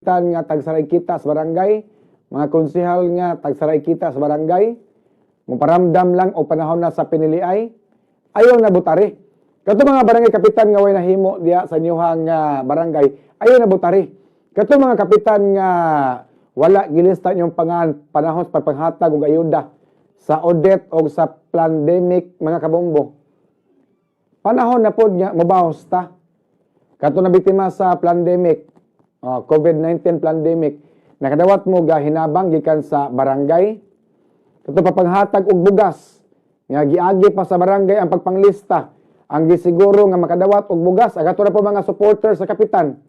Kapitan nga tagsaray kita sa barangay, mga konsehal nga tagsaray kita sa barangay, muparamdam lang og panahon na sa piniliay, ayaw na butari. Kato mga barangay kapitan nga way nahimo diya sa inyuhang barangay, ayaw na butari. Kato mga kapitan nga wala gilista inyong pangan panahon sa pagpanghatag og ayuda sa Odette o sa pandemic, mga kabombo. Panahon na pod nga mobahos ta. Kato na biktima sa pandemic, COVID-19 pandemic, nakadawat mo ga hinabang gikan sa barangay. Kato papanghatag og bugas nga giagi pa sa barangay ang pagpanglista. Ang gisiguro nga makadawat og bugas, ang kato na po mga supporters sa kapitan.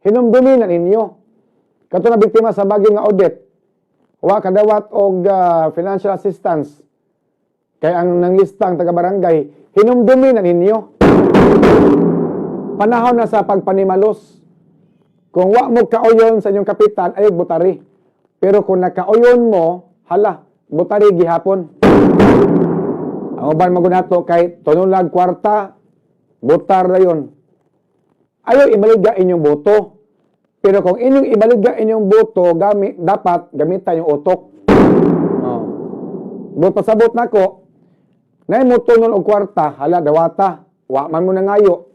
Hinumdumi na ninyo. Kato na biktima sa bagyo nga Odette, wa kadawat og financial assistance. Kay ang nanglista ang taga barangay, hinumdumi na ninyo. Panahon na sa pagpanimalos. Kung wa mo kauyon sa inyong kapitan, ay butari. Pero kung nakauyon mo, hala, butari gihapon. Ang uban magunato kay tunulag kwarta, butar na yun. Ayaw ibaligya inyong boto. Pero kung inyong ibaligya inyong boto, gamit, dapat gamitan yung utok. Oh. But pasabot nako, na mo tunol og kwarta, hala dawata, wa man mo nangayo.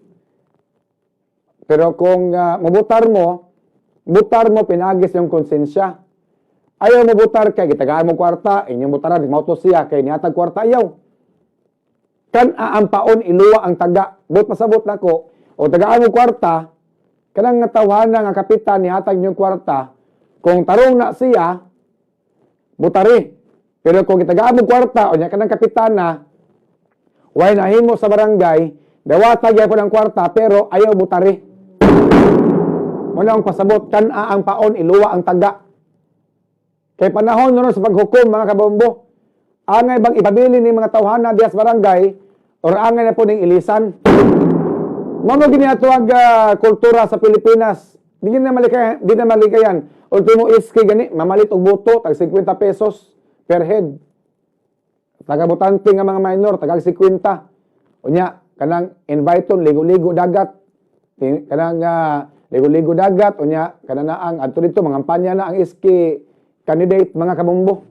Pero kung mobutar mo, butar mo pinagis yung konsensya. Ayaw mo butar kay gitagaan mo kwarta, inyong butaran, mauto siya kay nihatag kwarta, ayaw. Kan aampaon iluwa ang taga. But pasabot nako, o tagaan mo kwarta, kanang nga tawhana nga kapitan nihatag niyo kwarta, kung tarong na siya, butari. Pero kung gitagaan mo kwarta, o nya kanang kapitana, way nahimo sa barangay, dawata gyapon ang kwarta, pero ayaw butari. Muna ang pasabot, kan ang paon, iluwa ang taga. Kay panahon nun sa paghukom, mga kabombo, angay bang ipabili ni mga tawhana diya sa barangay, or angay na po ning ilisan? Mao mo gini ato ang kultura sa Pilipinas. Di na malikayan. Ultimo iski gani, mamalit og boto, tag 50 pesos per head. Taga-botante nga mga minor, tag 50. Unya, kanang invite ligo-ligo dagat. Kanang ligo-ligo dagat, unya, kanang naang adto dito mangampanya na ang iski candidate, mga kabombo.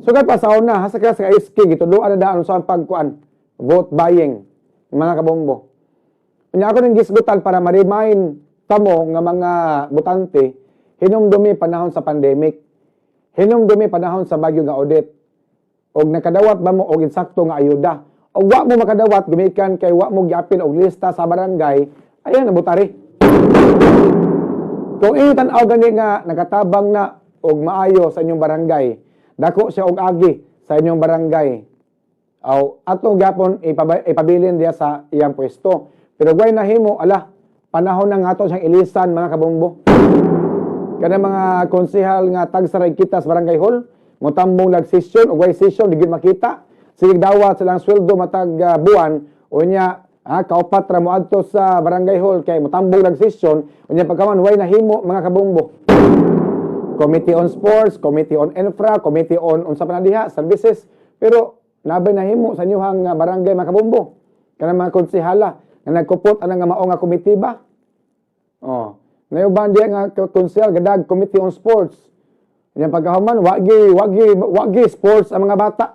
Sugad pa sa una, hasa ka sa iski gituduan na daan sa pagkuan, vote buying, mga kabombo. Unya ako nang gisgutan para ma-remind kamo nga mga botante, hinumdumi panahon sa pandemic. Hinumdumi panahon sa bagyo nga Odette. Og nakadawat ba mo og insakto nga ayuda? Og wa mo makadawat gumikan kay wa mo giapil og lista sa barangay, ayan na butari. Kung inyong tan-aw gani nga nakatabang na og maayo sa inyong barangay, dako siya og agi sa inyong barangay. Aw ato gapon ipabilin diya sa iyang pwesto. Pero way nahimo, ala, panahon na nga ato siyang ilisan, mga kabombo. Kana mga konsehal nga tagsaray kita sa barangay hall, motambong lag session ug way session di gyud makita. Sige dawat silang sweldo matag buwan, unya kaupat ra moadto sa barangay hall kay motambong lag session, unya pagkaman way nahimo, mga kabombo. Committee on Sports, Committee on Infra, Committee on unsa pa na diha, services. Pero nabay nahimo sa inyuhang barangay, mga kabombo? Kanang mga konsehala nga nagkupot anang nga mao nga committee ba? Oh. Nayo ba diya nga konsehal gadag Committee on Sports? Nya pagkahuman wagi wagi wagi sports ang mga bata.